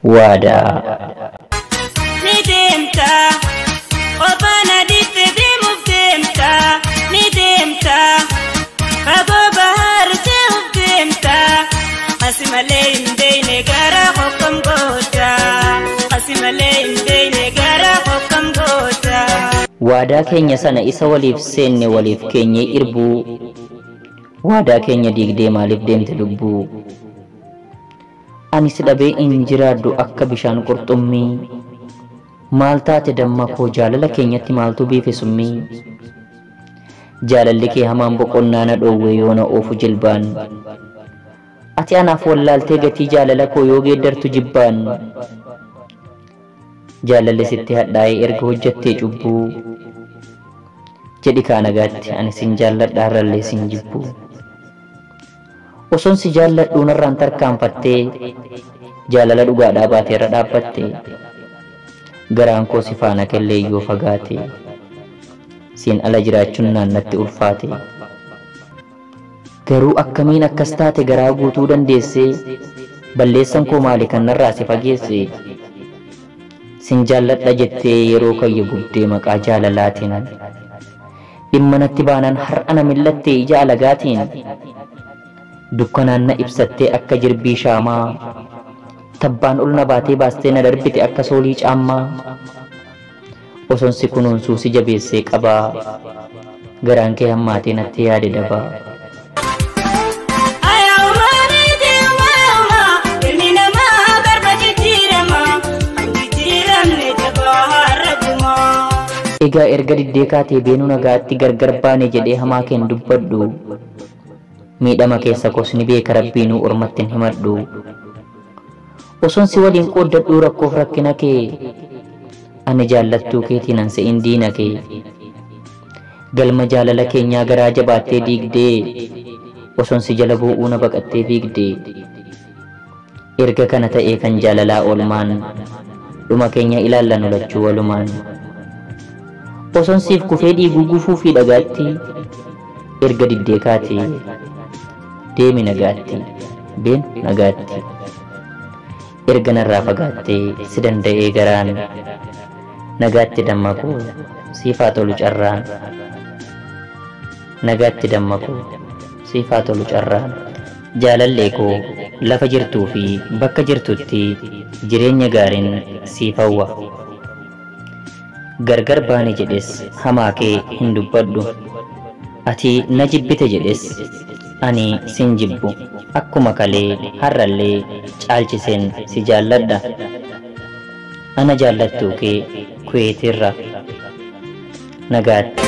Waadaa. Ni deemta, qofaan adiitti deemuuf deemta, ni deemta, fagoo bahaar ce'uuf deemta, asi malee hin beekne gara hokkam goota, asi malee hin beekne gara hokkam goota. Waadaa keenya sana isa waliif seenne waliif keenyee irbuu, waadaa keenya diigdee maaliif deemte lubbuu? Ani si dhabee hin jiraadhu akka bishaan qurxummii. Maal taate damma koo, jaalala keenyatti maaltu biife summii? Jaalalli kee hamaan boqonnaa na dhoowwe yoo na oofu jilbaan. Ati anaaf wallaaltee gatii jaalala koo yoo geeddartu jibbaan. Jaalalli sitti hadhaa'ee erga hojjattee cubbuu. Jedhi kaa nagaatti, ani sin jaalladha har'allee sin jibbu. Osoon si jaalladhuu narraan tarkaanfattee, jaalala dhugaadhaa baatee irra dhaabbatte. Garaan koo si faana kellee yoo fagaate, siin ala jiraachuun naannatti ulfaate. Garuu akkamiin akkas taate garaa guutuu dandeessee? Balleessan koo maali kan narraa si fageesse? Sin jaalladha jettee yeroo kayya gubdee maqaa jaalalaatiin, dhimma natti baanaan har'a na millattee ija alagaatiin. Dukkanaan na ibsattee akka jirbii shaamaa, tabbaan ol na baatee baastee na darbite akka soolii caammaa. Osoon si kunuunsuu si jabeessee qabaa, garaan kee hammaatee natti yaade dabaa. Ilmi namaa garba jijjiirama, kan jijjiiramne jabaa har'aguma. Egaa erga diddee kaatee beenuu nagaatti gargar baane jedhee hamaa keen dubbadhu. Miidhama keessa koos ni beeka rabbiinuu, ormatti hin himadhu. Osoon si waliin qooddadhuu rakkoof rakkina kee, ani jaallattuu keetiin an se'in diina kee. Galma jaalala keenyaa garaa jabaattee diigdee, osoon si jala boo'uu na baqattee fiigdee. Erga kana ta'ee kan jaalalaa oolmaan, dhuma keenya ilaallan lachuu walumaan. Osoon siif kufee dhiiguu gufuu fi dhagaatti, erga diddee kaatee deemi nagaatti, beenu nagaatti. Erga narraa fagaattee si danda'ee garaan, nagaatti damma koo, siif haa tolu carraan. Nagaatti damma koo, siif haa tolu carraan. Jaalallee koo, lafa jirtuu fi bakka jirtutti jireenya gaariin siif hawwa. Gargar baane jedhes hamaa kee hin dubbadhu. Ati na jibbite jedhes ani sin jibbu. Akkuma kalee har'allee caalchiseen si jaalladha. Ana jaallattuu kee Kuweetirra. Nagaatti.